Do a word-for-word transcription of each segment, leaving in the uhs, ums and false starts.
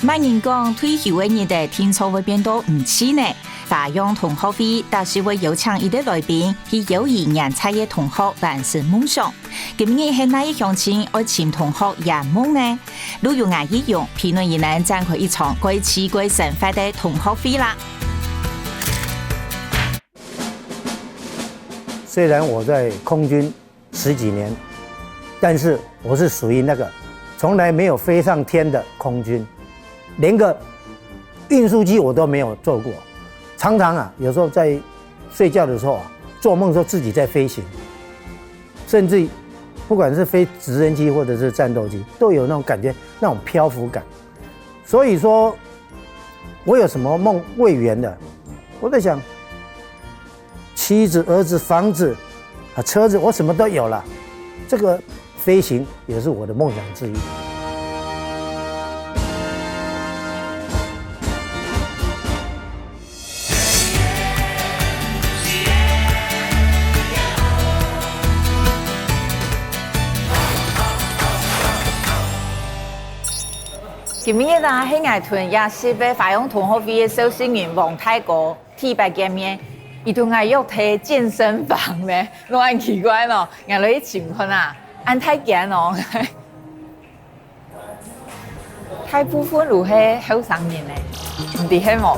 麼人講退休个日仔定著會變到毋濟呢？華陽同學會逐時會邀請一兜來賓去邀佢年在个同學完成夢想。今日係哪一鄉親愛尋同學圓夢呢？就由𠊎一樣，陪你等展開一場蓋趣蓋生活个同學會啦！虽然我在空军十几年，但是我是属于那个从来没有飞上天的空军，连个运输机我都没有坐过。常常啊，有时候在睡觉的时候啊，做梦说自己在飞行，甚至不管是飞直升机或者是战斗机，都有那种感觉，那种漂浮感。所以说，我有什么梦未圆的？我在想，妻子、儿子、房子啊、车子，我什么都有了。这个飞行也是我的梦想之一。今日啊，係𠊎同也係个華陽同學會个召集人王大哥。 第一擺見面，佢同𠊎約在健身房呢，哪恁奇怪呢？𠊎來尋看啊，恁大間哦。大部分都係後生人呢，毋知係無？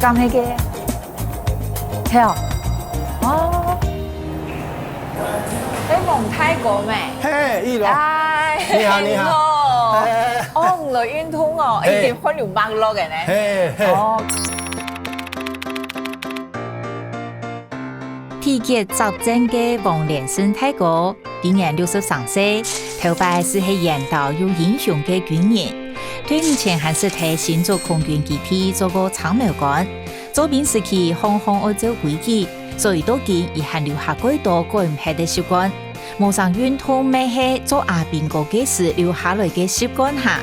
敢係个？係哦。哦。係王大哥咩？嘿，玉龍，哎，你好，你好。哦。哎，哦，你來運動哦，哎。已經換有脈絡个呢。嘿，嘿。哦。體格扎正个王連勝大哥， 今年六十三歲，頭擺係係遠到有英雄个軍人。退伍前還識在新竹空軍基地做過參謀官。做兵時期，項項愛照規矩，所以到今佢還留下蓋多改毋忒个習慣。無成運動乜係做阿兵哥个時留下來个習慣哈。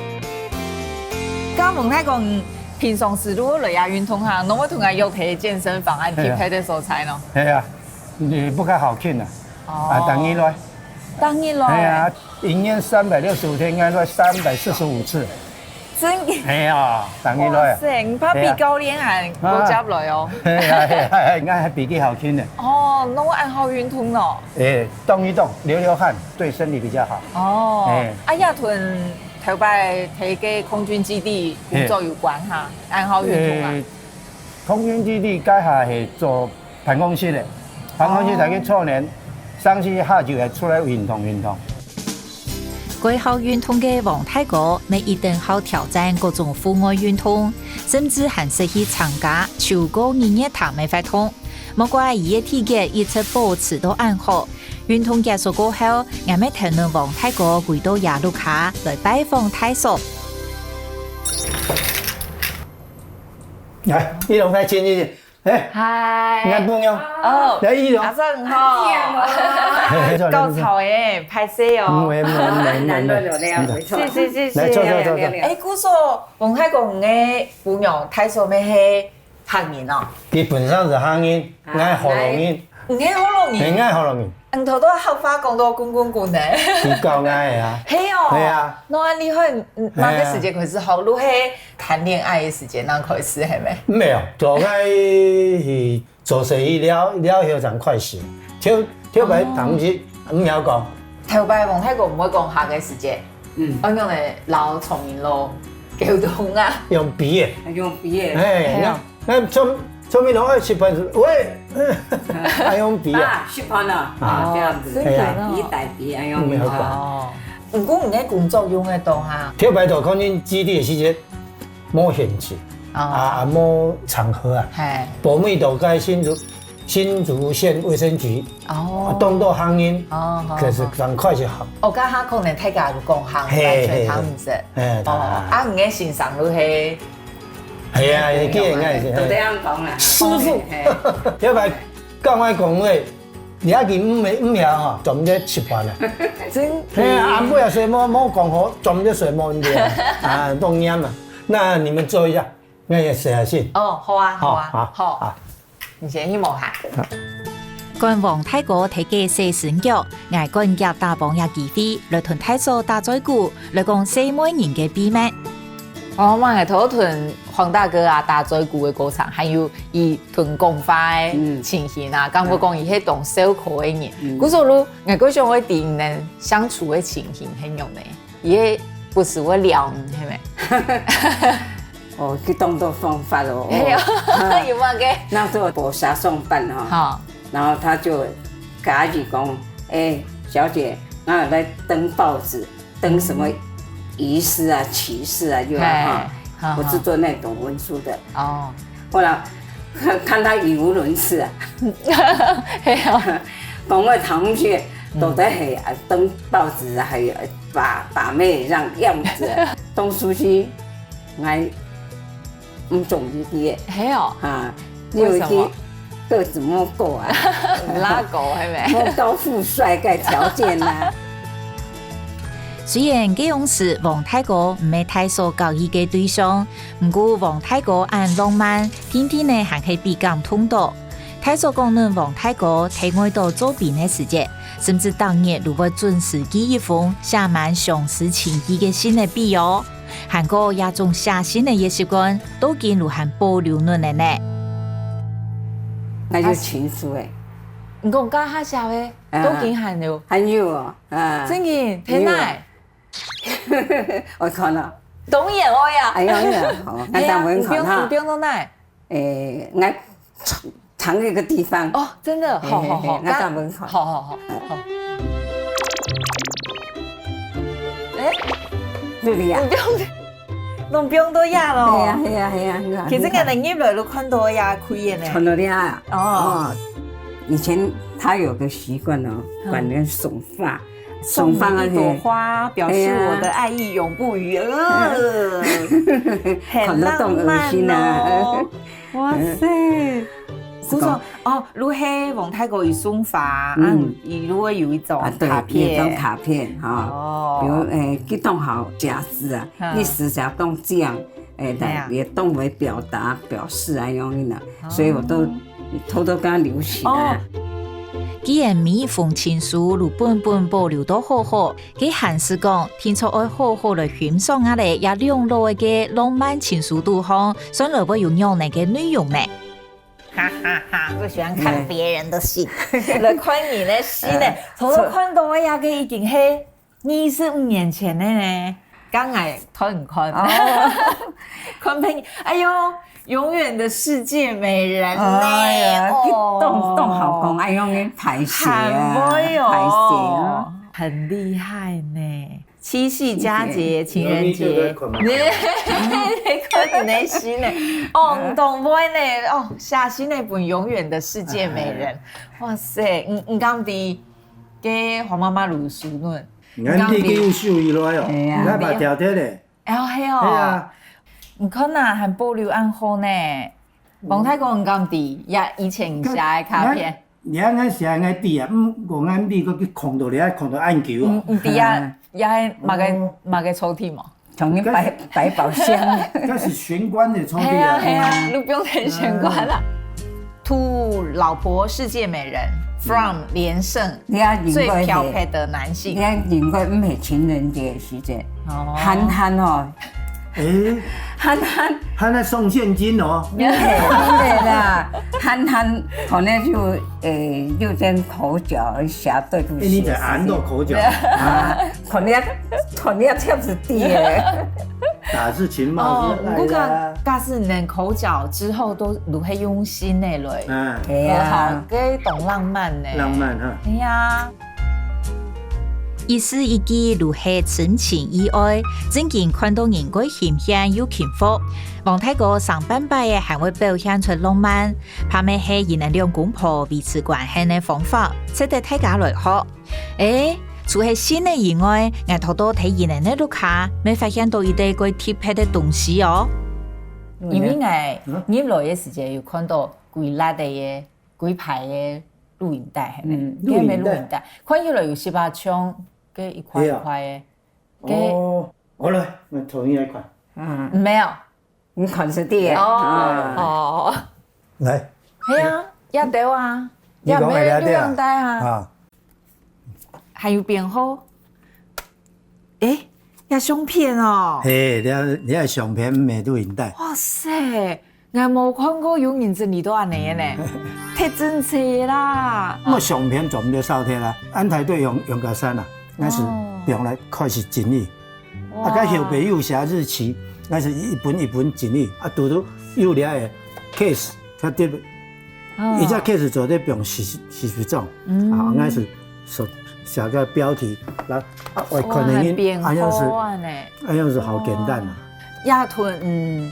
該問題講，平常時如果來也運動哈，攏會同𠊎約在健身房啊，去別个所在咯。係啊，你不較好近啊。哦。啊，等你來。當然咯。哎呀，一年三百六十五天，應該說三百四十五次。真个。哎呀，等你來。哇塞，你怕比教練還過接來哦。哎呀，哎呀，哎呀，應該還比你好聽呢。哦，那我愛好運動咯。哎，動一動，流流汗，對身體比較好。哦，哎。啊，也同頭擺在个空軍基地工作有關哈，愛好運動啊。哎，空軍基地該下係做辦公室的，辦公室大家坐等，上去下晝還出來運動運動。蓋好運動个王大哥，乜一定好挑戰各種戶外運動，甚至還識去參加秋高日月潭个活動。莫怪佢个體格一直保持到恁好。運動結束過後，𠊎乜聽等王大哥歸到佢屋下來拜訪大嫂。來，一龍來親一親。 哎，嗨。男朋友，哦，來，一龍。阿正好。嘿坐，高潮哎，拍攝哦。嗯，沒，沒，沒，沒，難得有這樣，沒錯。是是是是。來，坐，坐，坐，坐。哎，故所，王大哥，你个姑娘大嫂乜係客人哦？基本上係客人，𠊎係學老人，你係學老人？係，𠊎係學老人，你頭拄客話講到滾滾滾呢。佢教𠊎个啊。係哦。係啊。那恁厲害，嗯，麼个時節開始學？就係談戀愛个時節正開始，係無？沒有，做𠊎去做生意了，了後正開始。頭，頭擺當時毋曉講，頭擺王大哥毋會講客个時節，嗯，愛仰般來摎長頸鹿溝通啊？用比个。用比个。哎，係啊。那，那聰，聰明人愛食飯時，喂，愛用比啊。啊，食飯啊，啊啊，這樣子，真的哦。大比大比，哎呦，沒有啊哦，毋過你个工作用得到哈？頭擺做空軍基地个時節，無限制，哦，啊，啊，無場合啊。係，保密到該新竹，新竹縣衛生局，哦，當到行業，哦，好，可是趕快就好。哦，該下可能大家就講行，嘿，完全行毋識。嘿，嘿，哦，啊，你个先生就係，係啊，佢个應該係。都這樣講啦。師傅嘿，頭擺講愛講話，你要緊毋會毋曉吼，專門食飯啊。真嘿啊，暗晡也睡無，無講好，專門睡無你啊，當嚴啊。那你們坐一下，那也寫下信。哦，好啊，好啊，好好好，你先去摸下。看黃大哥在該洗身腳，𠊎趕遽打幫這機會，來同大嫂打嘴鼓，來講細妹人个秘密。哦，𠊎頭同黃大哥啊打嘴鼓个過程，還有佢同講話个情形啊，敢會講佢係當笑科个人。故所就𠊎過想愛知你等相處个情形係仰呢？佢个不時會撩你，係無？哦，佢當多方法哦。係啊，有麼个？那時候我下上班哈，好，然後他就跟阿姨講，哎，小姐，那我在登報紙，登什麼仪式啊、喜事啊，又要哈，嘿我是做那種文书的。哦，後來看他語無倫次啊，係啊，講个同學都在係啊，登報紙啊，還有把把妹這樣樣子，當時係，𠊎毋中意佢係哦，啊，因為佢个子莫高啊，拉狗係無？莫高富帥个條件啊。雖然該央時黃大哥毋係大嫂交易个對象，毋過黃大哥恁浪漫，定定呢還係被感動到。大嫂講等黃大哥在外島做兵个時節，甚至逐日都會準時寄一封寫滿相思情意个信仔分佢哦。還過這種寫信仔个習慣，到今都還保留等等呢。那就情書哎。你講該下寫个，到今還有，還有哦，啊，真个，天哪！我看了，當然愛啊，哎呀呀，哦，那當然看哈，不用到哪？哎，那藏一个地方，哦，真的，好好好，那當然看，好好好好。哎，对不对呀？不用，都不用到呀咯。哎呀哎呀哎呀，其實可能入來都看到呀，開眼呢。看到了啊，哦，哦，以前他有个习惯哦，管人送花，送花一朵花，表示我的爱意永不语。呃，很看到当恶心啊。哇塞！故所哦，如果黃大哥有送花，嗯，如果有一种啊，对，卡片，有一种卡片哈，哦，比如诶，去当好假字啊，你写写当这样，诶，也当为表达表示啊，样样啊，所以我都偷偷跟他留起来。既然每一封情书都本本保留到好好，佢還係講，定著愛好好來欣賞啊咧，這兩老个浪漫情書肚項，算來會有仰仔个內容呢？哈哈哈，我喜歡看別人的信，來看你的信呢，偷偷看到个呀，个已經係二十五年前的呢，剛來看看，看朋友，哎呦，永遠的世界美人呢，哎呀，当当好讲，哎呦，你拍死啊，很会哦，拍死啊，很厉害呢。七夕佳节、情人节，你看你的心呢，哦，懂不呢？哦，下心那本永远的世界美人，哇塞，你你讲的，给黄妈妈乳酥论，你看你给我秀一来哦，哎呀你看把条条的，哎呦嘿哦，哎呀，你看呐，还保留暗号呢。王太公，你讲的，呀，以前写的卡片，你看俺写俺弟啊，嗯，我俺弟个去空到了，空到暗球啊嗯，，你底下也还买个买个抽屉嘛。从你百百宝箱，那是玄关的抽屉啊哎呀哎，呀，你不用很玄关了。To 老婆世界美人，from 连胜，你要认过最漂嘿，配的男性你。要认过，毋系情人节时节，哦憨憨哦，哎，憨憨。他那送现金哦，对啦，憨憨可能就诶有点口角，写对不哎，起。你在俺的口角啊，啊，可能要可能要这样子跌。打是情哦骂，是不过哎呀假使能口角之后都如何用心的嘞，嗯，哎好呀，，这懂浪漫呢，浪漫哈。哎呀。一字一句都系深情意爱，正经看到人个心弦又幸福。王太公上半摆个还会表现出浪漫，怕乜系佢等两公婆维持关系个方法，值得大家来学。诶，除了信仔以外，𠊎偷偷睇佢等个屋下，乜发现到一个个特别个东西哦。因为𠊎入来个时节有看到几粒个个几排个录影带，系咪？嗯个咩录影带录影带，看起来有十八张个一块一块个，哦，好了，我统一来看。嗯，没有。你看是对的哦啊。哦，来，系啊，也对啊。你講會了解啊？也無錄影帶啊。啊。還有編號？誒，這相片哦。嘿，你看，你看相片，毋係錄影帶。哇塞，𠊎無看過有人整理到恁樣个呢，忒整齊啦。那麼相片全部都燒忒了，安排隊用，用个山啊，那是哦。用來開始整理。 啊，該後背有寫日期，該是一本一本整理，啊，拄拄有了个case，較特別，哦。一隻case做得放四十，四十張，嗯。啊，該是寫，寫个標題，來，啊，愛看个人，哦，很便利啊呢。恁樣是，恁樣是好簡單啊。哦。這同，嗯，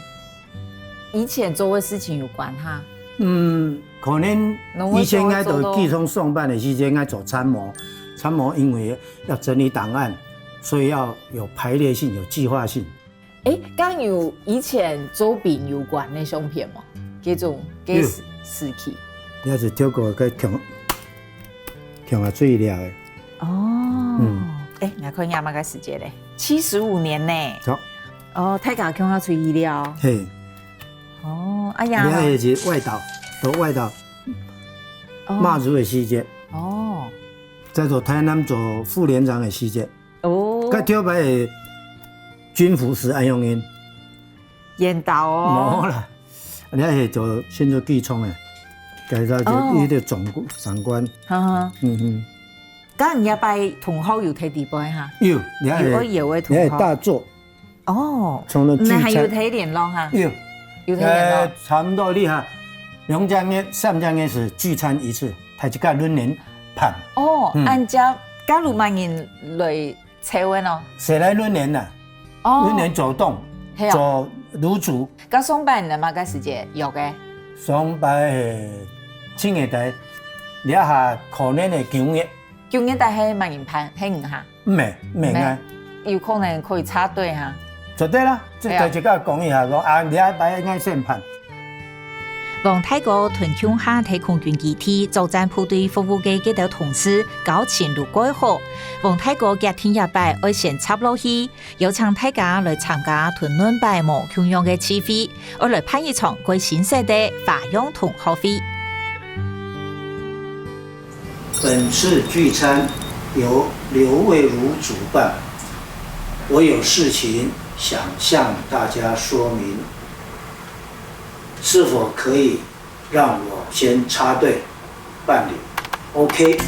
以前做个事情有關哈？嗯，可能以前𠊎都寄送上班个時間，𠊎做參謀，參謀因為要整理檔案， 所以要有排列性、有計劃性。誒，敢有以前做兵有關个相片無？這種，這時，有。時期。你還是透過个共，共下最了的。哦。嗯。誒，𠊎看一下麼个時節咧？七十五年呢。好。哦，大家共下最了。嘿。哦，哎呀。你還有一個外島，到外島，哦。馬祖个時節。哦。再到台南做副連長个時節。 哦。該頭擺个軍服係恁樣个。緣投哦。無啦，你係做先做機艙个，該个就哦。一個長官，長官。哈哈。嗯哼。該你這擺同學有在裡背哈？有，你還有，有，有个同學。你還大座。哦，從那聚餐。你還有在聯絡哈？有。有在聯絡。呃，差不多你哈，兩隻月、三隻月係聚餐一次，大家輪流辦。哦，嗯。恁樣，假如麼人來 抽个哦。誰來輪流啊？哦。輪流走動，係啊。做爐主。該上擺你麼个時節約个？上擺係七月底，這下可能係九月。九月底係麼人辦？係你哈？毋係，毋係𠊎。有可能可以插隊哈。絕對啦，這係啊。大家講一下，講啊，這擺𠊎先辦。 王大哥同共下在空軍基地作戰部隊服務个該兜同事交情都蓋好。王大哥決定這擺愛先插落去，邀請大家來參加同恁擺無共樣个聚會，愛來辦一場蓋新式个華陽同學會。本次聚餐由劉魏如主辦，我有事情想向大家說明。 是否可以讓我先插隊辦理？OK。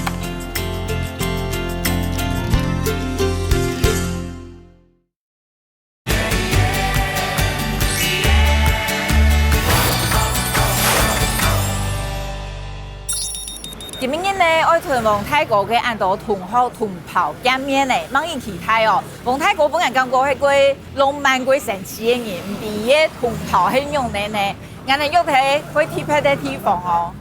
今晡日呢，愛同王大哥个恁多同學同袍見面呢，望人期待哦。王大哥本來感覺係个 浪漫个神奇个人，毋知佢个同袍係仰般呢？𠊎等約在會特別个地方哦。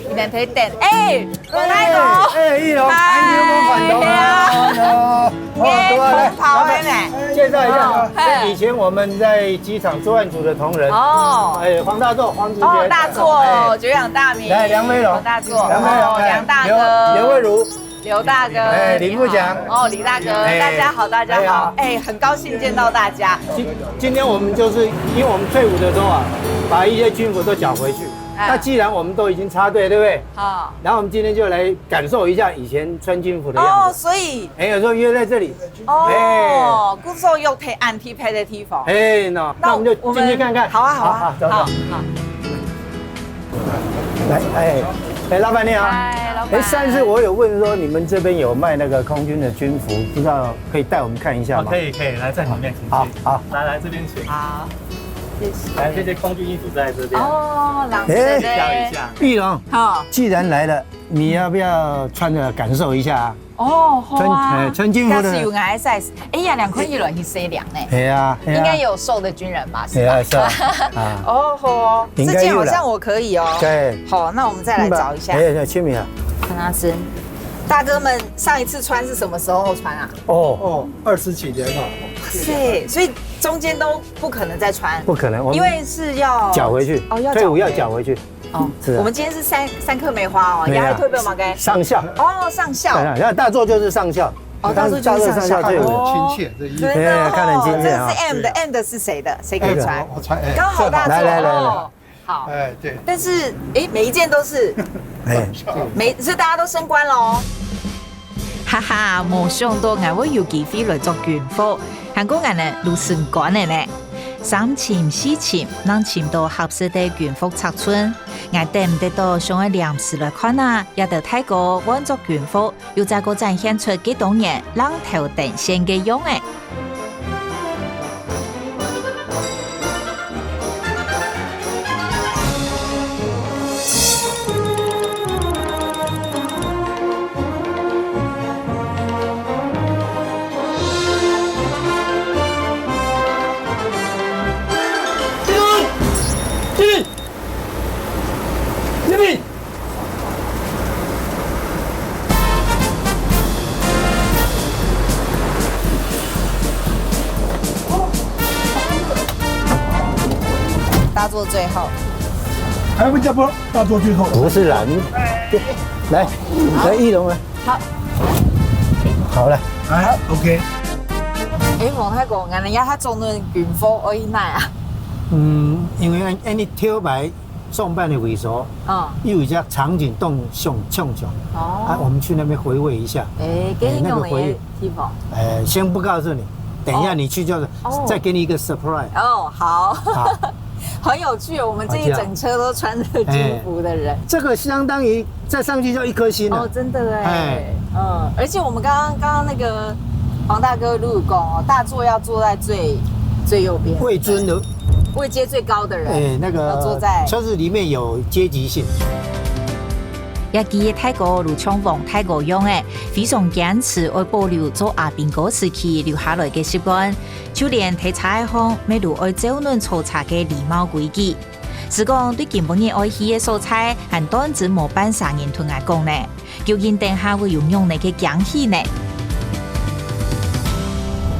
你等在等，誒，王大哥，誒，誒，玉龍，嗨，哎，你有沒有看到啊？係啊。哦，對啊，來，同袍个呢。介紹一下，哦，嘿。這以前我們在機場作戰組的同仁。哦。哎，黃大作，黃主席。哦，大作哦，哎。久仰大名。來，梁飛龍。黃大作，梁飛龍，哦，哎，梁大哥。劉，劉魏如。 劉大哥，哎，李部長。你好。哦，李大哥，哎，大家好，大家好。哎呀。哎，很高興見到大家。今，今天我們就是因為我們退伍的時候啊，把一些軍服都繳回去。哎。那既然我們都已經插隊，對不對？好。然後我們今天就來感受一下以前穿軍服的樣子。哦，所以，哎，有時候約在這裡。哦，哎。故所約在恁特別个地方。哎，那，那我們就進去看看。那我們，好啊，好啊，好，好，走，走。好，好。 來，哎，哎，老闆你好。嗨，老闆。哎，上次我有問說你們這邊有賣那個空軍的軍服，不知道可以帶我們看一下嗎？哦，可以，可以，來，在裡面，請進。好，好。來，來，這邊請。好，謝謝。來，這些空軍衣服在這邊。哦，藍色的。哎。挑一下。玉龍，好。既然來了，你要不要穿著感受一下啊？ 哦，好啊。穿，哎，穿軍服的。但是有𠊎个size，哎呀，兩塊一卵去塞涼呢。係啊，係啊。應該有瘦的軍人吧，是吧？係啊，是啊。啊。哦，好哦，應該有啦。這件好像我可以哦。對。好，那我們再來找一下。嗯，哎，哎，去米啊。看他是，大哥們上一次穿是什麼時候穿啊？哦。哦，二十幾年了。哇塞，所以中間都不可能再穿。不可能，我們因為是要繳回去，哦，要繳回。退伍要繳回去。 哦，是啊。我們今天是三，三克梅花哦，對啊。也還特別嘛，該。上校。哦，上校。對啊，那大作就是上校。哦，大作就是上校。大作上校退伍。哦，親切，這衣服。真的哦，哎，看得很親切啊。這是M的，M的是誰的？誰可以穿？哎，我，我穿，哎，剛好大作，來，來，來，來。哦。哎，对。但是，诶，每一件都是，哎，每是大家都升官了哦。哈哈，没想到我会有机会来做军服，还过俺呢，都升官了呢。三千四千，能寻到合适的军服尺寸，俺等得到想要临时来看啊，也得大哥换做军服， 又再過展现出幾多年浪頭等闲个樣仔。大作最后。还不叫不大作最后？不是啦，你，来，你来一楼啊。好。好了。哎，OK。哎，黃太公，俺们要他中论军服而已嘛啊。嗯，因为俺，俺，你挑白 装扮的位所，嗯。又有一个场景动像，像像。哦。啊，我们去那边回味一下。哎，给你用的地方。哎，那个回味。哎，先不告诉你，等一下你去就是哦。再给你一个surprise。哦，好。好。很有趣哦，我们这一整车都穿着军服的人。哎，这个相当于再上去就一颗星了。哦，真的哎。哎。嗯，而且我们刚刚，刚刚那个黄大哥有讲哦，大座要坐在最，最右边。位尊的 位阶最高的人，哎，那个要坐在车子里面有阶级性。這幾个大哥就像黃大哥樣仔，非常堅持愛保留做阿兵哥時期留下來个習慣，就連在車項乜都愛照等坐車个禮貌規矩。只講對今晡日愛去个所在，還斷真無半儕人同𠊎講呢。 究竟等下會有仰般个驚喜呢？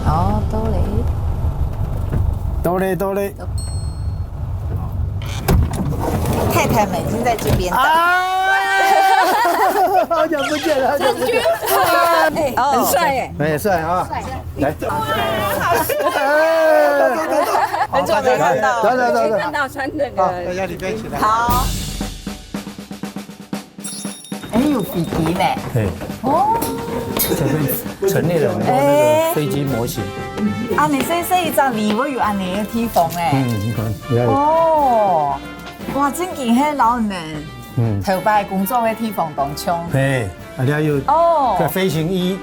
哦，到了。到了，到了。太太們已經在這邊等。啊！好久不見了，好久不見。哎，哦。很帥耶。哎，帥啊。來。很久沒看到。來，來，來，來。看到穿那個。好，大家裡面請來。好。 哎，有飛機呢。嘿，哦。這邊陳列了很多那個飛機模型。哎。啊，你細細一隻裡會有恁樣个地方哎。嗯，你看，你看。哦，哇，正經係摎你等嗯。頭擺工作个地方當像。嘿，啊，還有哦。這飛行衣，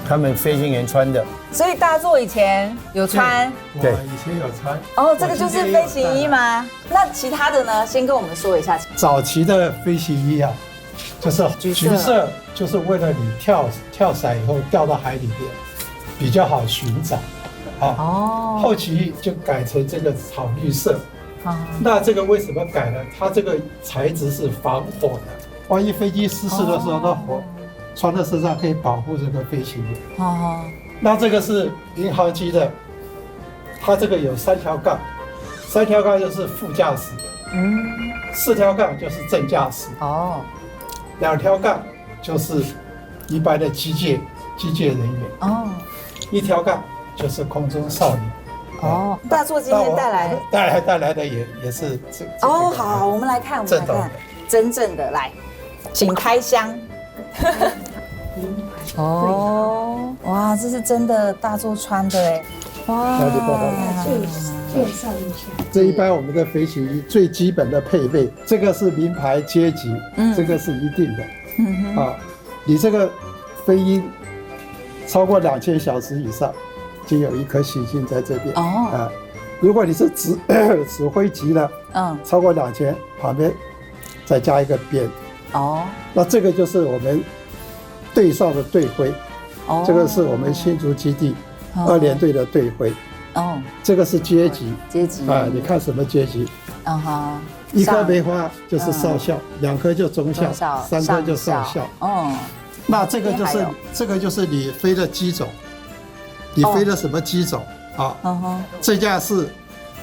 他們飛行員穿的。所以大座以前有穿？對。我以前有穿。哦，這個就是飛行衣嗎？我今天也有帶來。那其他的呢？先跟我們說一下。早期的飛行衣啊， 就是橘色。橘色，就是為了你跳，跳傘以後掉到海裡面，比較好尋找。啊，哦。後期就改成這個草綠色。哦。那這個為什麼改呢？它這個材質是防火的，萬一飛機失事的時候，哦。那火穿在身上可以保護這個飛行員。哦。那這個是民航機的，它這個有三條槓，三條槓就是副駕駛的，嗯。四條槓就是正駕駛。哦。 兩條槓就是一般的機械，機械人員。哦。一條槓就是空中少年。哦，大座今天帶來。那我，帶來，帶來的也，也是這，這個哦，好，好，我們來看，我們來看，正統的。真正的，來，請開箱。哦，哇，這是真的大座穿的欸，哇。那就抱抱。介，介紹一下。這一般我們的飛行衣最基本的配備， 這個是名牌階級，嗯。這個是一定的。嗯哼。啊，你這個飛行超過兩千小時以上，就有一顆星星在這邊。哦。啊，如果你是指，指揮級的，嗯。超過兩千，旁邊再加一個邊。哦。那這個就是我們隊上的隊徽，哦。這個是我們新竹基地哦。二聯隊的隊徽。哦。這個是階級。階級。啊，你看什麼階級？嗯哼。 一顆梅花就是少校，嗯。兩顆就中校，中校，三顆就上校。上校，嗯。那這個就是，這個就是你飛的機種，你飛的什麼機種啊？嗯哼。這架是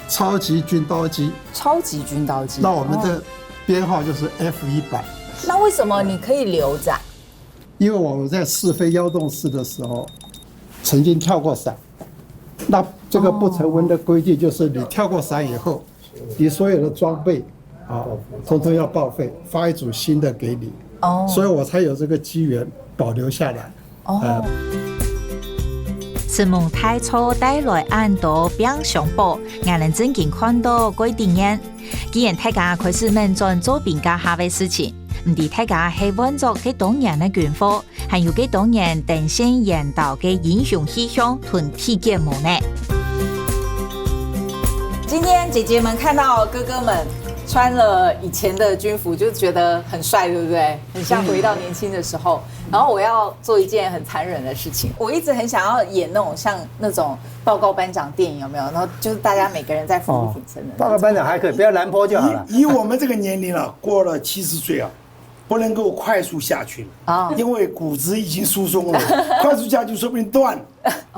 超級軍刀機。超級軍刀機，那我們的編號就是F一百。哦。那為什麼你可以留著啊？因為我們在試飛幺洞四的時候，曾經跳過傘。那這個不成文的規定就是你跳過傘以後， 你所有的裝備啊，通通要报废，发一组新的给你。哦，所以我才有这个机缘保留下来。哦，承蒙大嫂帶来恁多冰箱寶，𠊎等正經看到蓋驚豔。既然大家開始愐轉做兵家下个事情，毋知大家係換作該當年个軍火， 還有該當年登山遠道个英雄氣象同體格無呢？今天姐姐們看到哥哥們穿了以前的軍服，就覺得很帥，對不對？很像回到年輕的時候。然後我要做一件很殘忍的事情，我一直很想要演那種像那種报告班长电影，有没有？然后就是大家每个人在服役挺身的那种。报告班长还可以，不要兰坡就好了。以以我们这个年龄了，过了七十岁啊，不能够快速下去了，啊，因为骨质已经疏松了，快速下去说不定断了。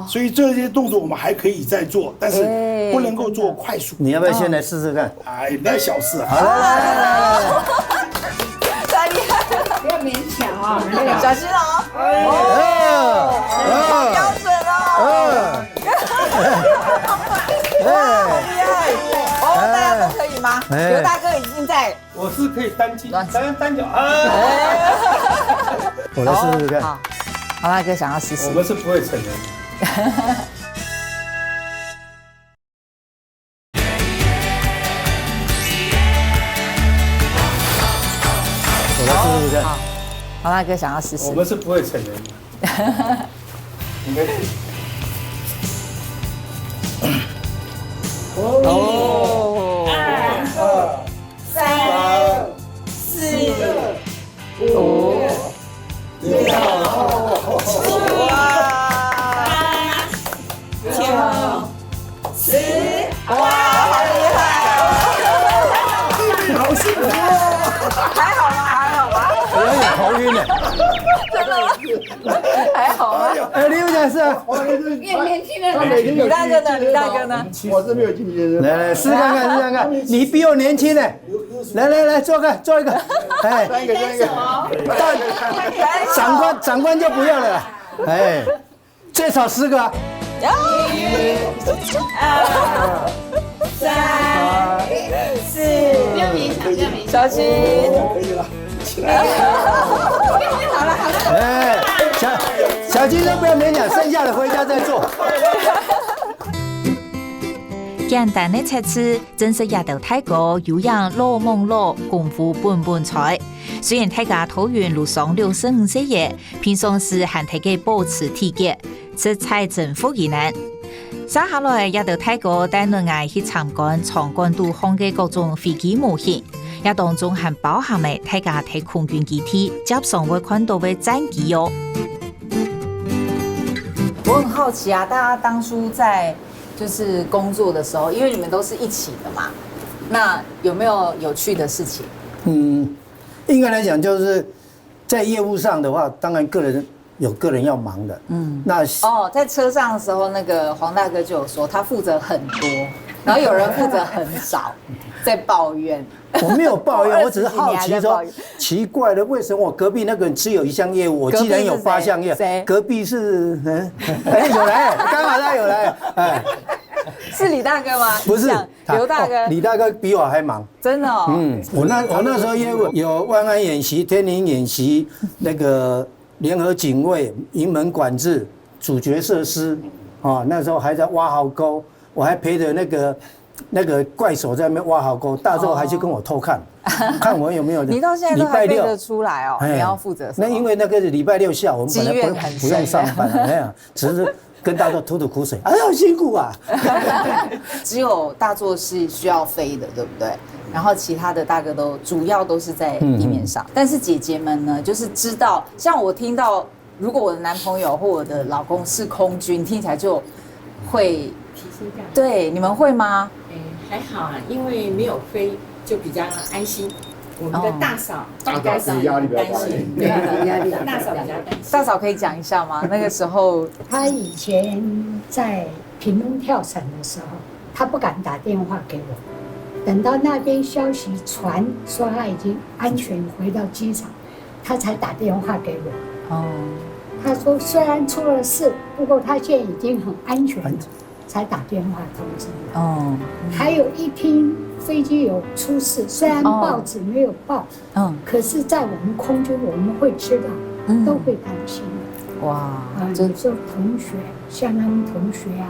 所以这些动作我们还可以再做，但是不能够做快速。你要不要先来试试看？哎，那小事啊。好，来来来来来来。太厉害了，不要勉强啊，小心哦。哎，哎，好标准哦。哇，好厉害！哦，大家都可以吗？哎，刘大哥已经在我是可以单进，单单脚啊。我来试试看。好，好，豪大哥想要试试。我们是不会成的。我来试试看。好，豪大哥想要试试。我们是不会成的。你可以。哦。三、四、五、六、七、八、九、十。哇，好厉害哦！好幸福哦！还好吗？还好吗？我有点头晕呢。真的吗？还好吗？哎，你有点事啊？越年轻的，李大哥呢？李大哥呢？我是没有经纪人。来来，试看看，试看看，你比我年轻呢。来来来，做个，做一个，哎，三个，三个。大，长官，长官就不要了，哎，最少十个啊。一、二、三、四。不要勉强，不要勉强。小心。可以了。 好了好了。哎，小小金都不要勉强，剩下的回家再做。簡單个測試，正是這兜大哥有影老猛老，功夫本本在。雖然大家都已經六十五歲了，平常時還在該保持體格， 實在真服人呢。接下來，這兜大哥帶等𠊎去參觀場館肚項个各種飛機模型，這當中還包含了大家在空軍基地輒常會看到个戰機哦。我很好奇啊，大家當初在就是工作的時候，因為你們都是一起的嘛，那有沒有有趣的事情？嗯，應該來講就是在業務上的話，當然個人有個人要忙的。嗯，那哦，在車上的時候，那個黃大哥就有說他負責很多，然後有人負責很少，在抱怨。我沒有抱怨，我只是好奇說，奇怪了，為什麼我隔壁那個人只有一項業務，我竟然有八項業務？隔壁是谁？隔壁是，嗯，哎，有來，剛好他有來，哎，是李大哥嗎？不是，你想，刘大哥。哦，李大哥比我還忙。真的哦。嗯，我那，我那時候業務有萬安演習、天宁演習、那個聯合警衛、營門管制、主角設施，哦，那時候還在挖壕溝，我還陪著那個，那個怪手在那邊挖壕溝，大壯還去跟我偷看，看我有沒有。你到現在都還背得出來哦，禮拜六，哎，你要負責什麼？那因為那個禮拜六下午我們本來不，積怨很深。不用上班，哎呀，只是跟大壯吐吐苦水，哎呀，辛苦啊。只有大壯是需要飛的，對不對？然後其他的大哥都主要都是在地面上，嗯嗯。但是姐姐們呢，就是知道，像我聽到，如果我的男朋友或我的老公是空軍，聽起來就會，提心吊膽。對，你們會嗎？哎，還好啊，因為沒有飛，就比較安心。我們的大嫂，哦。大嫂比較擔心，壓力比較大一點。對，壓力。大嫂比較擔心。大嫂可以講一下嗎？那個時候，她以前在屏東跳傘的時候，她不敢打電話給我。等到那邊消息傳說她已經安全回到機場，她才打電話給我。哦。她說雖然出了事，不過她現在已經很安全了，安全。才打電話通知我。哦。還有一聽，飞机有出事，虽然报纸没有报，嗯，可是在我们空军我们会知道，嗯都会担心。哇，啊，这有时候同学，像他们同学啊，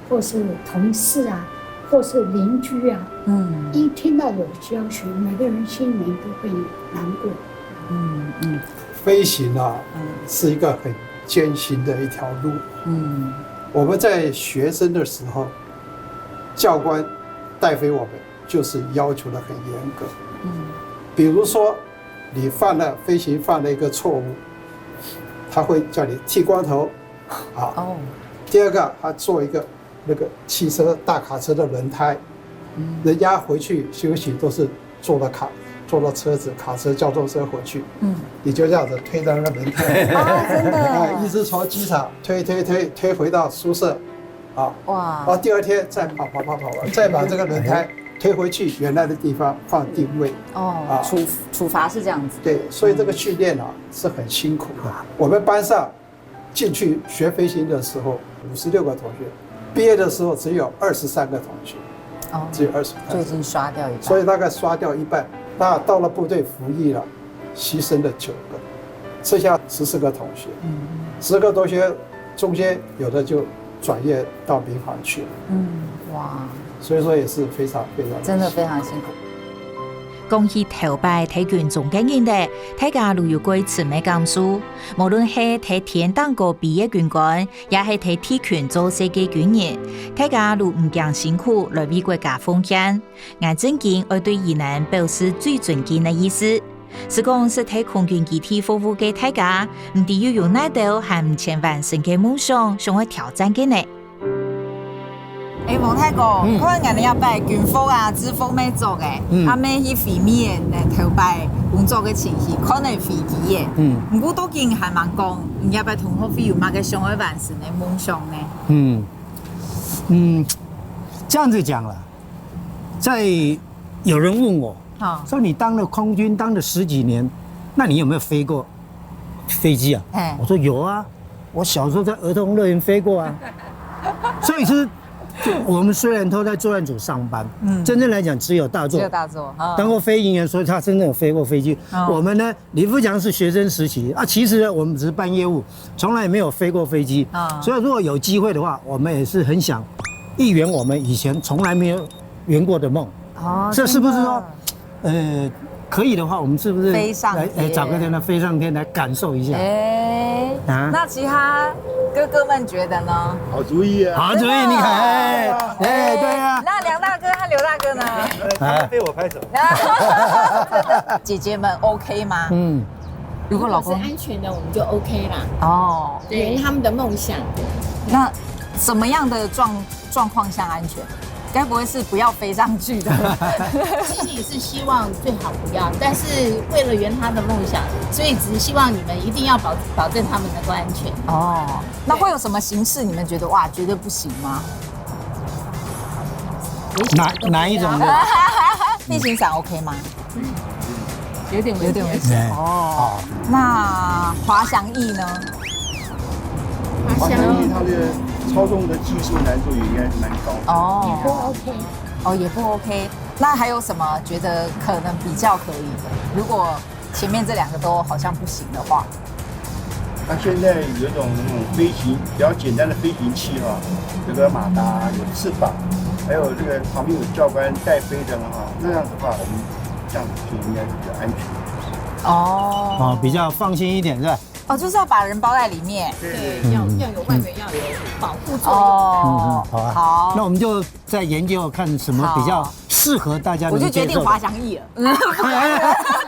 或是同事啊，或是邻居啊，嗯一听到有消息，每个人心里面都会难过。嗯嗯飞行啊，是一个很艰辛的一条路。嗯我们在学生的时候，教官带飞我们，就是要求的很严格。嗯，比如说，你犯了飞行犯了一个错误，他会叫你剃光头，啊，哦，第二个他做一个那个汽车大卡车的轮胎，人家回去休息都是坐了卡坐了车子卡车交通车回去，嗯，你就这样子推着那个轮胎，啊，真的，哎，一直从机场推推推推回到宿舍，啊，哇然后第二天再跑跑跑跑完，再把这个轮胎推回去原来的地方放定位。哦啊，处处罚是这样子，对，所以这个训练啊是很辛苦的。我们班上进去学飞行的时候，五十六个同学，毕业的时候只有二十三个同学，哦，只有二十三，就已经刷掉一半，所以大概刷掉一半。那到了部队服役了，牺牲了九个，剩下十四个同学，十个同学中间有的就转业到民防去了，嗯，哇，所以说也是非常非常真的非常辛苦。讲起頭擺在軍中个人咧，大家都有過深个感受。無論係在天頂高飛个軍官，也係在地勤做事个軍人，大家都毋驚辛苦來為國家奉獻。𠊎正經愛對佢等表示最尊敬个意思。係講係在空軍基地服務个大家，毋知又有哪兜還毋曾完成个夢想，想愛挑戰个呢？ 哎，王大哥，看𠊎等這擺軍服啊、制服乜著个，啊乜去飛乜个頭擺工作个情形，可能飛機个。嗯，毋過都經還吂講，你這擺同學會有麼个想愛完成个夢想呢？嗯嗯，这样子讲了，在有人问我好，说你当了空军当了十几年，那你有没有飞过飞机啊？哎我说有啊，我小时候在儿童乐园飞过啊。所以是，就我们虽然都在作战组上班，嗯，真正来讲只有大作只有大作啊，当过飞行员，所以他真正有飞过飞机。哦我们呢，李富强是学生时期啊，其实呢，我们只是办业务，从来没有飞过飞机。啊所以如果有机会的话，我们也是很想一圆我们以前从来没有圆过的梦。哦这是不是说，呃，可以的话，我们是不是飞上来来天找个人来飞上天来感受一下？哎，啊那其他哥哥们觉得呢？好主意啊！好主意，你看，哎哎，对啊，那梁大哥和刘大哥呢？哎，被我拍走。姐姐们 OK 吗？嗯，如果老公如果是安全的，我们就 OK 啦。哦，对，他们的梦想，那什么样的状状况下安全？该不会是不要飞上去的？心里是希望最好不要，但是为了圆他的梦想，所以只希望你们一定要保保证他们能够安全。哦，那会有什么形式你们觉得哇绝对不行吗？哪哪一种的？地形伞 OK 吗？有点有点危险哎哦。那滑翔翼呢？滑翔翼它的操纵的技术难度也应该蛮高的。哦不 OK。哦，也不 OK。那还有什么觉得可能比较可以的？如果前面这两个都好像不行的话，它现在有一种那种飞行比较简单的飞行器哈，有个马达，有翅膀，还有这个旁边有教官带飞的哈，那样子的话，我们这样飞应该是比较安全。哦哦，比较放心一点是吧？哦，就是要把人包在里面。对，要要有外围要有保护作用。哦，好啊，好，那我们就再研究看什么比较适合大家我就能接受的。决定滑翔翼了。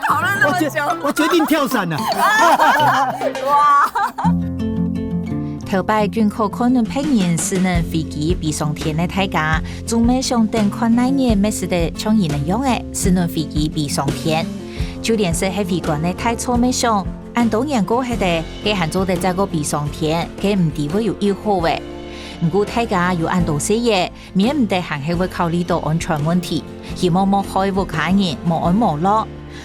讨论那么久，我决定跳伞了。哇！頭擺軍考看等別人試等飛機飛上天个大家，總係想等看哪日乜使得像佢等樣仔，試等飛機飛上天。就連係係飛官个大錯乜想，恁多年過去个，佢還做得再過飛上天，佢毋知會有幾好仔。毋過大家有恁多歲仔， 免毋得還係會考慮到安全問題，希望莫害屋下人無安無樂。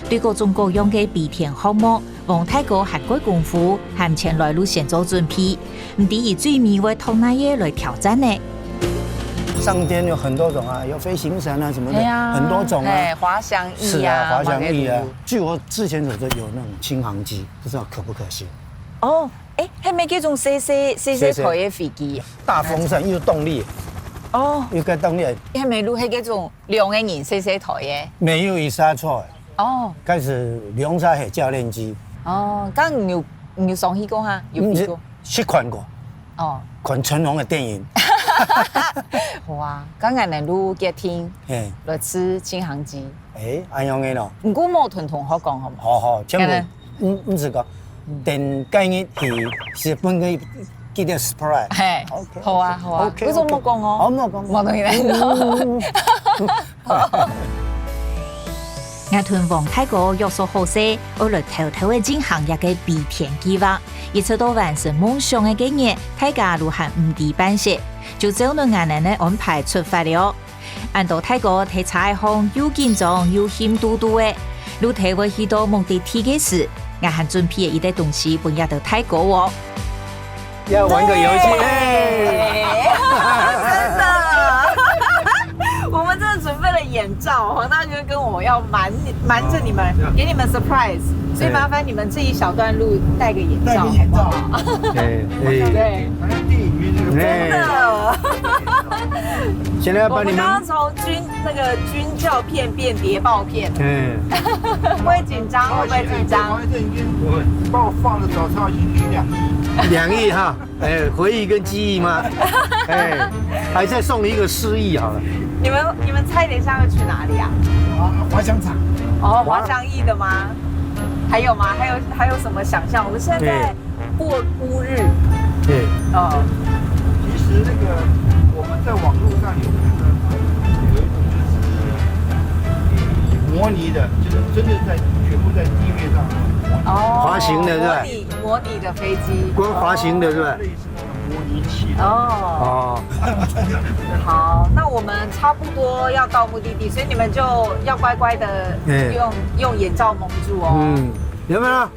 對各種各樣个飛天項目，王大哥還過功夫，還前來路先做準備，毋知佢最尾會擇哪一個來挑戰呢？上天有很多种啊，有飞行伞啊什么的，哎呀，很多种啊。哎，滑翔翼啊，是啊，滑翔翼啊。据我之前所知，有那种轻航机，不知道可不可行？哦，哎，還沒這種細細細細台的飛機。大风扇又动力，哦，又该动力。還沒路還這種兩个人細細台的。没有一刹车，哦，开始两刹系教练机。哦，刚你有你有上去过哈？有去过？去看过。哦，看成龙的电影。哇，刚刚呢，路决定，嘿，来吃轻航机。哎，安样个咯。你跟我同同学讲好吗？好好，全部，嗯，嗯，是个。等今日去日本个，给个 surprise。嘿，OK，好啊，好啊，OK，为什么没讲哦？好，没有讲。没东西来说。𠊎同王大哥約束好勢，愛來偷偷个進行一个飛天計畫，一直到完成夢想个該日，大家都還毋知半息，就照等𠊎等个安排出發了。恁多大哥在車項又緊張又興嘟嘟个，路頭會去到目的地个時，𠊎還準備了一兜東西分這兜大哥哦。 要玩个游戏，哎，真的，我们真的准备了眼罩，黄大哥跟我要瞒瞒着你们，给你们 surprise，所以麻烦你们这一小段路戴个眼罩，戴个眼罩，好不好？哎，哎，对，好像电影里面那个，真的。现在要帮你们，我们刚刚从军那个军教片变谍报片，嗯，会紧张，会不会紧张？我帮我放的早操已经两亿，两亿哈。 哎，回忆跟记忆吗？哎，还再送你一个失忆好了。你们你们猜等一下要去哪里啊？滑滑翔场。哦，滑翔翼的吗？还有吗？还有还有什么想象？我们现在在过孤日。对。哦。其实那个我们在网络上有看到有一种就是模拟的，就是真的在全部在地面上模拟。哦，滑行的是吧？模拟模拟的飞机。光滑行的是吧？类似那种模拟器的。哦，哦，好，那我们差不多要到目的地，所以你们就要乖乖的用，哎，用眼罩蒙住哦。嗯，有没有？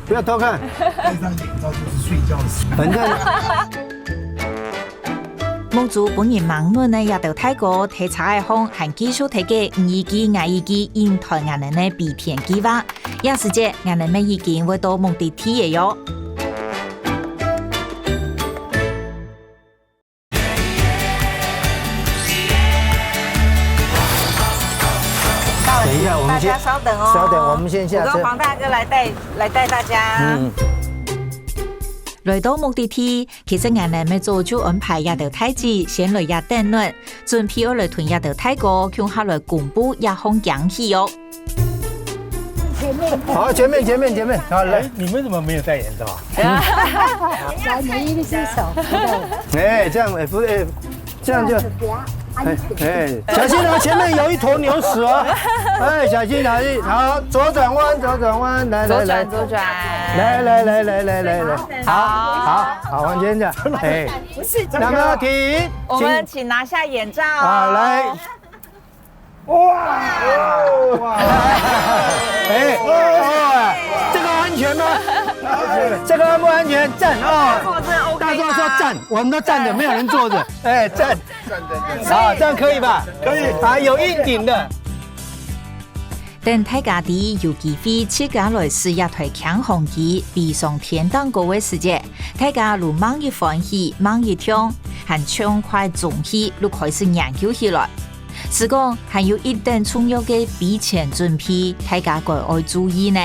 不要偷看。戴上眼罩就是睡觉的时候。反正目珠分人盲目呢，這兜大哥在車仔項還繼續在該你一句𠊎一句應對𠊎等个飛天計畫。這時節，𠊎等乜已經會到目的地了喲。等一下，我們先，大家稍等哦。稍等，我們先下車。我跟黃大哥來帶，來帶大家。嗯。來到目的地， 其實𠊎等乜早就安排這兜大姊先來這等等，準備愛來同這兜大哥共下來公布這項驚喜哦。好，前面，前面，前面，好，來。哎，你們怎麼沒有戴眼罩啊？来，你一个是手扶的。哎，这样，哎，扶，哎，这样就，这样子比较安全。哎，哎，小心啊，前面有一头牛屎哦。哎，小心，小心。好，左转弯，左转弯，来，来，来。左转，左转。来，来，来，来，来，来，来。 好，好，好，完全这样。哎，不是，那么停，我们请拿下眼罩。好，来。哇！哇！哎，哇！这个安全吗？这个安不安全？赞哦！大家说 OK 吗？大家说赞，我们都站着，没有人坐着。哎，赞。赞，赞，赞。好，这样可以吧？可以。啊，有硬顶的。 等大家知有機會自家來試這台輕航機飛上天頂高个時節，大家都吂一歡喜，吂一暢，還暢快中氣，都開始研究起來。只講還有一等重要个飛前準備，大家該愛注意呢。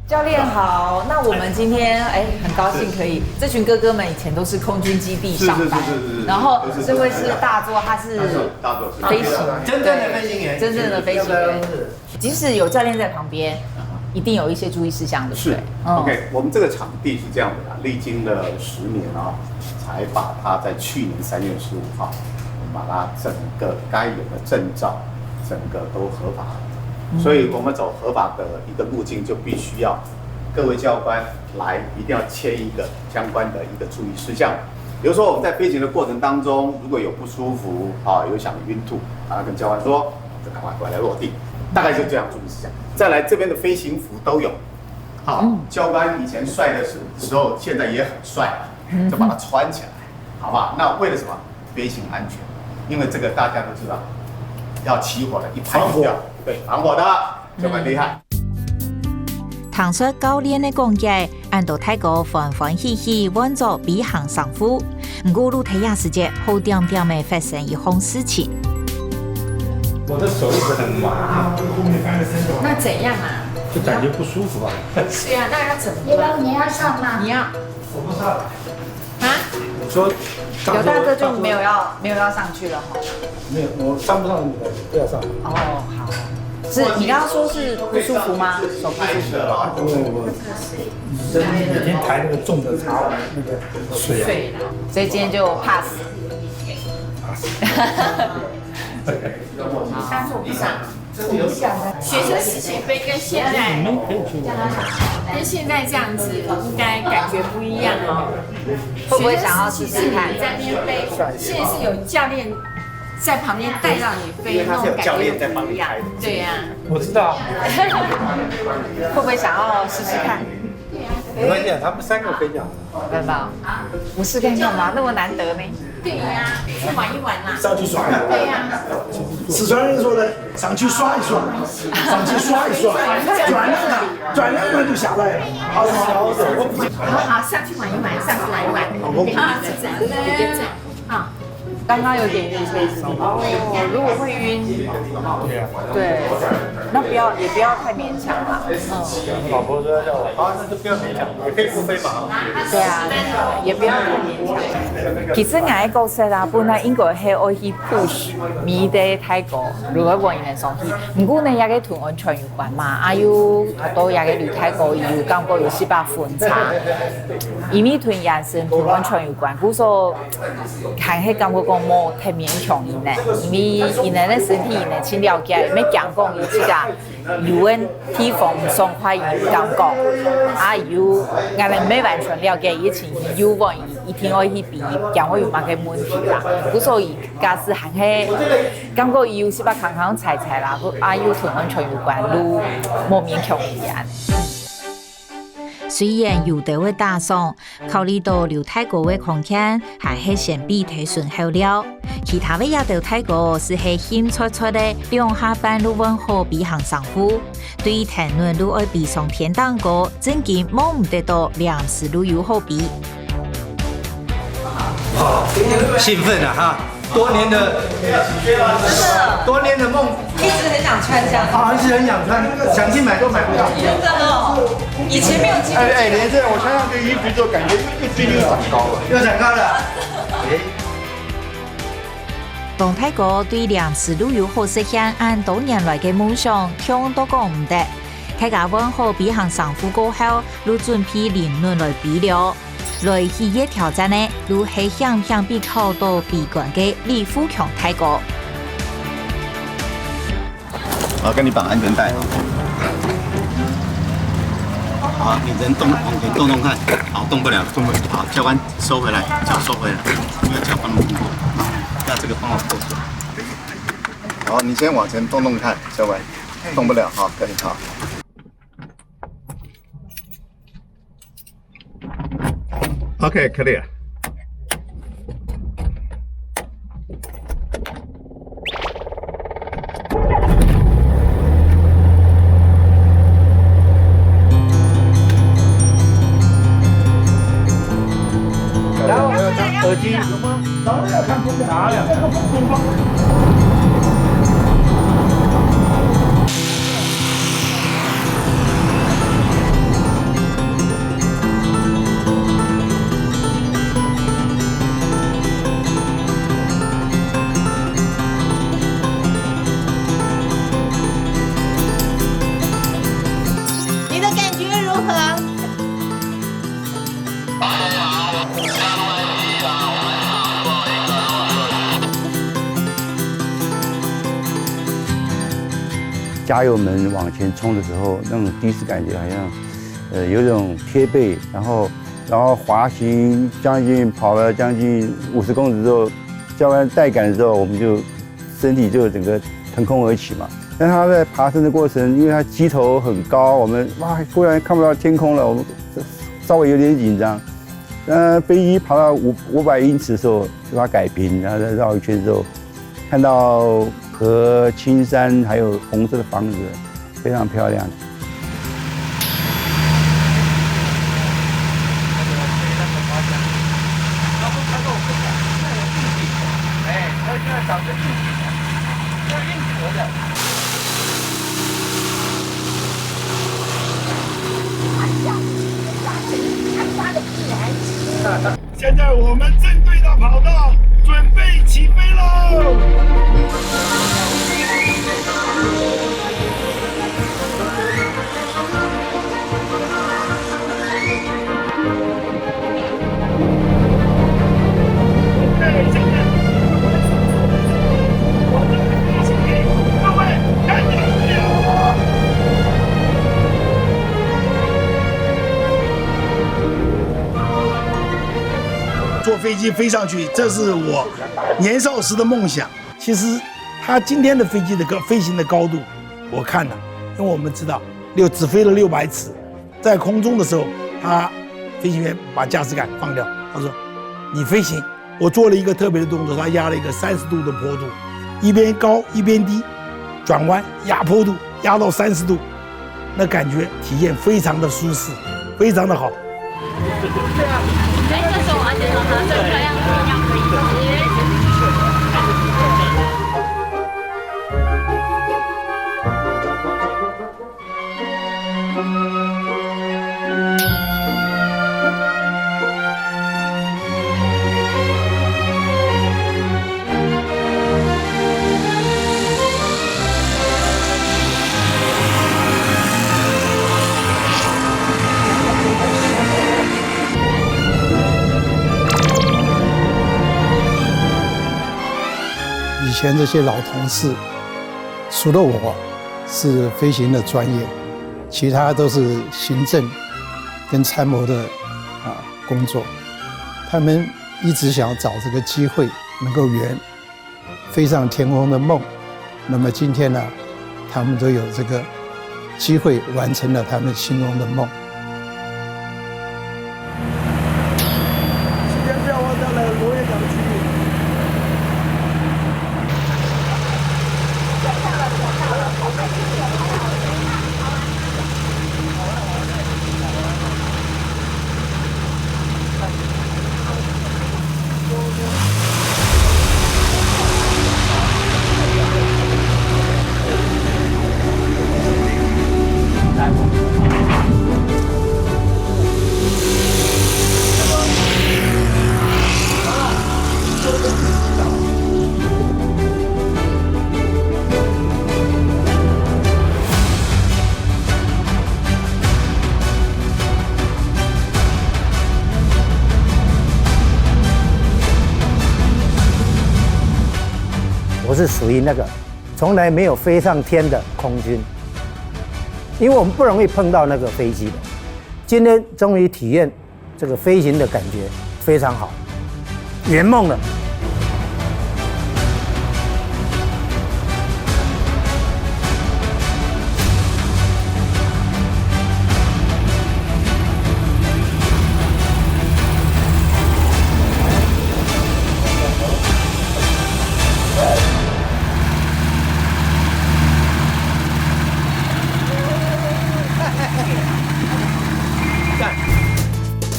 教练好，那我们今天，哎，很高兴可以，这群哥哥们以前都是空军基地上班，是，是，是，是，是，然后这位是大作，他是大作，大作是飞行，真正的飞行员，真正的飞行员。是，是，是。即使有教练在旁边，一定有一些注意事项，对不对？是。嗯。OK，我们这个场地是这样的啦，历经了十年啊，才把它在去年三月十五号，我们把它整个该有的证照，整个都合法了。嗯。所以我们走合法的一个路径，就必须要各位教官来一定要签一个相关的一个注意事项。比如说我们在飞行的过程当中，如果有不舒服啊，有想晕吐，啊，跟教官说，就赶快回来落地，大概就这样注意事项。再来这边的飞行服都有，好，嗯。教官以前帅的时时候，现在也很帅，嗯。就把它穿起来。好吧？那为了什么？飞行安全，因为这个大家都知道，要起火了，一拍就掉，防火。对，防火的，就很厉害。聽說教練个講解，恁多大哥歡歡喜喜換做飛行衫褲。毋過，路途个時節，好恬恬个發生一項事情。我的手一直很麻，那怎样啊？就感觉不舒服啊。对啊，那要怎么办？你要，你要上吗？你要，我不上。啊？我说，有大哥就没有要，没有要上去了哈。没有，我上不上舞台，不要上。哦，好。是你刚刚说是不舒服吗？手不舒服？因为我每天抬那个重的茶碗，那个水啊。水，所以今天就 pass。当做不上。学生时期飞跟现在，跟现在这样子，应该感觉不一样哦。会不会想要试试看？学生时期在那边飞，现在是有教练在旁边带让你飞，那种感觉又不一样。对呀。我知道。会不会想要试试看？没关系啊，他们三个飞就好。 宝宝，不试看看吗？那么难得呢。对呀，去玩一玩啦。上去耍一耍。对呀。四川人说的，上去耍一耍，上去耍一耍，转两转，转两转就下来了。好，好，好，好，上去玩一玩，上去玩一玩。好，好，好，啊。刚刚有点晕车子。哦，如果会晕，对啊。对，那不要，也不要太勉强啦。嗯。老婆说要叫我，啊，那就不要勉强，也可以不飞嘛。对啊，也不要太勉强。其實𠊎个角色啊，本來應該係愛去 push 每一個大哥，如何講佢等上去。毋過呢，這個同安全有關嘛，啊又啊到這個女大哥，佢有感覺有息把分差，因為同佢等同安全有關，故所 還係感覺講無忒勉強佢等，因為佢等个身體佢等盡了解，毋會驚講佢自家有个地方毋爽快，佢有感覺。啊又，𠊎等毋係完全了解佢个情形，又講佢一定愛去飛，驚會有麼个問題啦。故所以假使還係感覺佢有息把康康踩踩啦，啊又同安全有關，就無勉強佢等。雖然有兜个打爽， 考慮到劉大哥个康健還係先飛忒順後了，其他个這兜大哥斯係興掣掣个，兩下半就換好飛行衫褲，對天輪就愛飛上天頂高，正經摸毋得到臨時就有好飛。興奮啊哈！ 多年的，多年的夢，一直很想穿这样。啊，一直很想穿，想去买都买不到。真的哦，以前没有机会。哎，哎，连这样，我穿上去衣服就感觉又，又，又长高了。又长高了。哎。當大哥對臨時就有好實現恁多年來个夢想，強都講毋得。大家換好飛行衫褲過後，就準備臨輪來飛了。 來喜悅挑戰个，就係險險被敲到飛官个李富強大哥。好，跟你绑安全带哦。好，你人动，往前动动看。好，动不了，动不了。好，教官收回来，脚收回来，那脚帮我动过，那这个帮我扣住。好，你先往前动动看，教官，动不了，好，可以，好。 OK，clear。然后还有耳机。 你的感觉如何？ 加油门往前冲的时候，那种第一次感觉好像，呃，有一种贴背，然后，然后滑行将近，跑了将近五十公尺之后，教官带感的时候，我们就身体就整个腾空而起嘛。但他在爬升的过程，因为他机头很高，我们，哇，忽然看不到天空了，我们稍微有点紧张。呃，飞机跑到五五百英尺的时候，就把它改平，然后再绕一圈之后，看到河、青山，还有红色的房子，非常漂亮。现在我们正对着跑道，准备起飞喽！坐飞机飞上去，这是我年少时的梦想。其实，它今天的飞机的高飞行的高度，我看了，因为我们知道六只飞了六百尺，在空中的时候，他飞行员把驾驶杆放掉，他说：“你飞行。”我做了一个特别的动作，他压了一个三十度的坡度，一边高一边低，转弯压坡度压到三十度，那感觉体验非常的舒适，非常的好。以前这些老同事，除了我是飞行的专业，其他都是行政跟参谋的，啊，工作。他们一直想找这个机会，能够圆飞上天空的梦。那么今天呢，他们都有这个机会完成了他们心中的梦。时间变化到了螺旋桨区域。我是属于那个从来没有飞上天的空军，因为我们不容易碰到那个飞机的。今天终于体验这个飞行的感觉，非常好，圆梦了。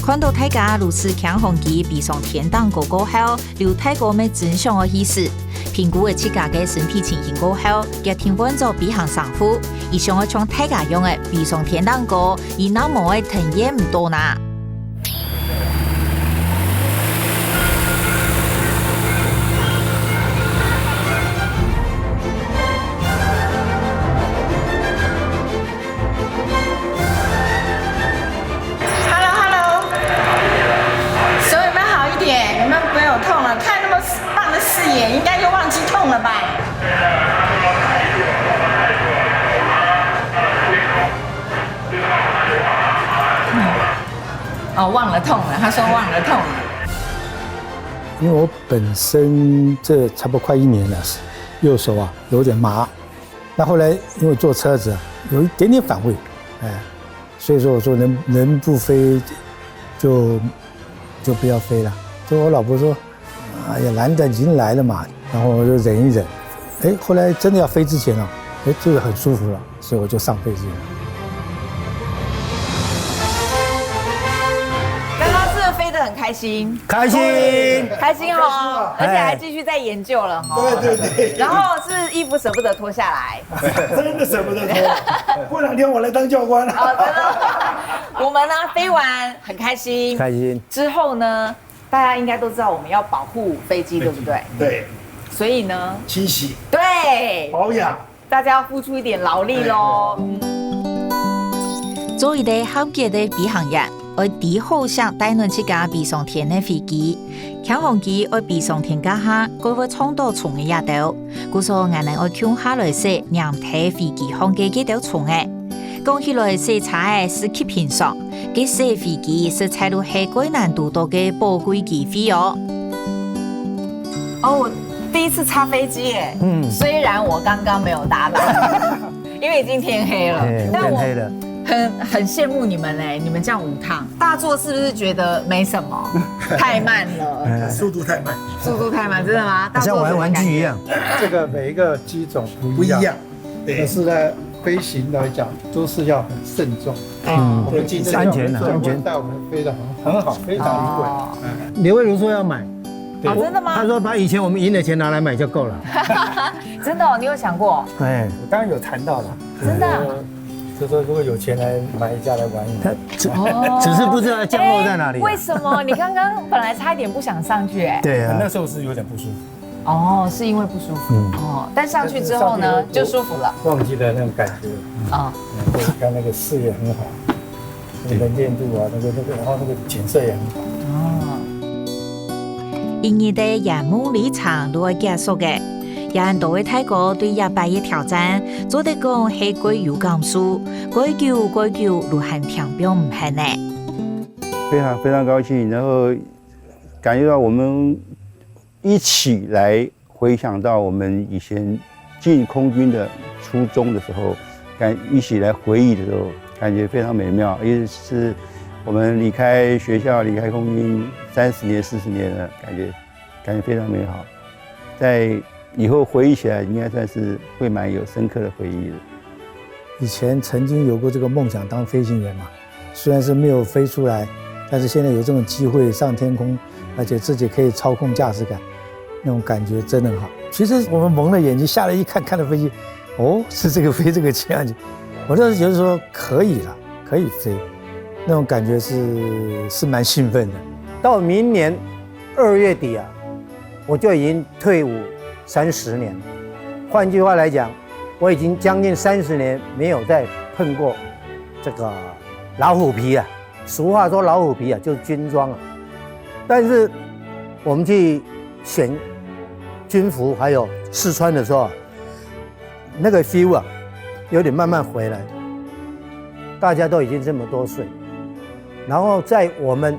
看到大家如此輕鬆地飛上天頂高過後，劉大哥乜真想愛去試。評估了自家个身體情形過後，決定換做飛行衫褲，佢想愛像大家樣仔飛上天頂高，佢仰無會體驗毋到呢？ Hello，Hello，手有没有好一点？有没有没有痛了？看那么棒的视野，应该又忘记痛了吧？嗯。哦，忘了痛了，他说忘了痛了。因为我本身这差不多快一年了，右手啊有点麻，那后来因为坐车子啊，有一点点反胃，哎，所以说我说能能不飞就就不要飞了。就我老婆说，哎呀，难得已经来了嘛，然后我就忍一忍。哎，后来真的要飞之前哦，哎，这个很舒服了，所以我就上飞机了。刚刚是不是飞得很开心？开心，开心哦，而且还哎继续在研究了哈。对对对，然后是衣服舍不得脱下来。真的舍不得脱。过两天我来当教官了。哦，真的。我们呢飞完很开心，开心。之后呢，大家应该都知道我们要保护飞机，对不对？对，所以呢，清洗、对，保养，大家要付出一点劳力喽。做一个合格个飞行员，愛知好勢帶等自家飛上天个飛機。輕航機愛飛上天該下，佢會撞到蟲个這兜，故所𠊎等愛共下來洗黏在飛機項个這兜蟲仔。講起來，洗車仔係極平常，該洗飛機實在都係最難堵到个寶貴機會哦。哦，我第一次擦飞机耶。嗯，虽然我刚刚没有打扰，因为已经天黑了，哎，但我天黑了，很很羡慕你们嘞，你们这样五趟，大作是不是觉得没什么？太慢了，速度太慢。速度太慢，真的吗？大像玩作什么感觉玩具一样。这个每一个机种不一样，不一样，对可，是呢，飞行来讲都是要很慎重。嗯我们今天安全啊要安全带我们飞得很很好，非常愉快。哦，刘慧茹说要买，哦，真的吗？她说把以前我们赢的钱拿来买就够了。真的哦，你有想过？哎，我刚刚有谈到了，真的啊？就说如果有钱来买一架来玩一玩。只只是不知道降落在哪里啊。哎为什么你刚刚本来差一点不想上去哎？对啊那，时候是有点不舒服，哦，是因为不舒服嗯哦，但上去之后呢，但是上去就舒服了忘记了那种感觉。啊。然后刚那个视野很好，那个能见度啊，那个那个，然后那个景色也很好。哦，一日个圓夢旅程就愛結束个。也恁多位大哥對這擺个挑戰，做得講係蓋有感受，蓋久蓋久，就還停放毋下呢。非常非常高兴，然后感觉到我们一起来回想到我们以前进空军的初衷的时候，感一起来回忆的时候，感觉非常美妙。也是我们离开学校、离开空军三十年、四十年了，感觉感觉非常美好。在以后回忆起来，应该算是会蛮有深刻的回忆的。以前曾经有过这个梦想，当飞行员嘛，虽然是没有飞出来，但是现在有这种机会上天空，而且自己可以操控驾驶感，那种感觉真的很好。其实我们蒙了眼睛，下来一看，看到飞机，哦，是这个飞这个这样子，我当时觉得说可以了，可以飞，那种感觉是是蛮兴奋的。到明年二月底啊，我就已经退伍三十年。换句话来讲，我已经将近三十年没有再碰过这个老虎皮啊。俗话说老虎皮啊，就是军装啊。但是我们去选军服还有试穿的时候啊，那个 feel 啊，有点慢慢回来。大家都已经这么多岁，然后在我们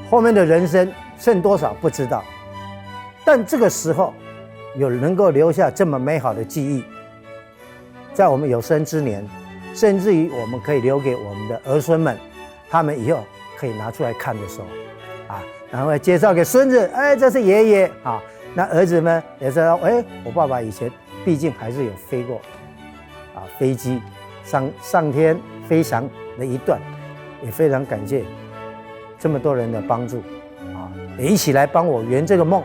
后面的人生剩多少不知道，但这个时候有能够留下这么美好的记忆，在我们有生之年，甚至于我们可以留给我们的儿孙们，他们以后可以拿出来看的时候，啊，然后介绍给孙子，哎，这是爷爷啊。那儿子们也知道，哎，我爸爸以前毕竟还是有飞过，啊，飞机上上天飞翔的一段，也非常感谢这么多人的帮助，啊，也一起来帮我圆这个梦。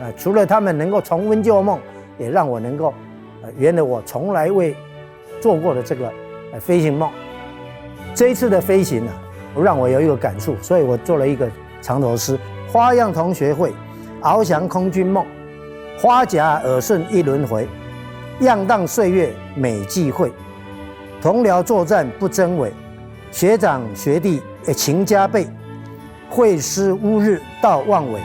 呃，除了他们能够重温旧梦，也让我能够，呃，圆了我从来未做过的这个，呃，飞行梦。这一次的飞行啊，让我有一个感触，所以我做了一个长头诗：花样同学会，翱翔空军梦，花甲耳顺一轮回，样荡岁月每际会。同僚作战不争伟，学长学弟情加倍。会师乌日到望尾，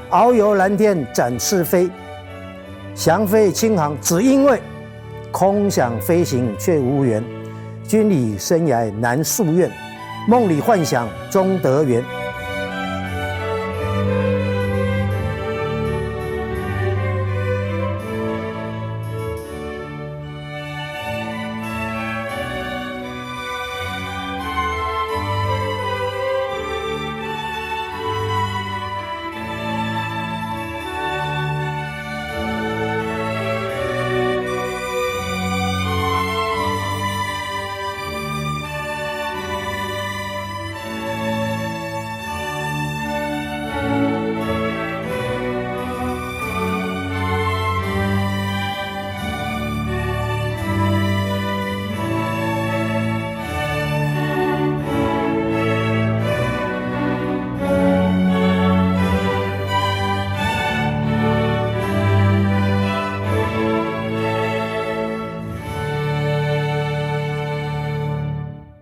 遨游蓝天展翅飞，翔飞轻航只因为空想飞行却无缘，军旅生涯难夙愿，梦里幻想终得圆。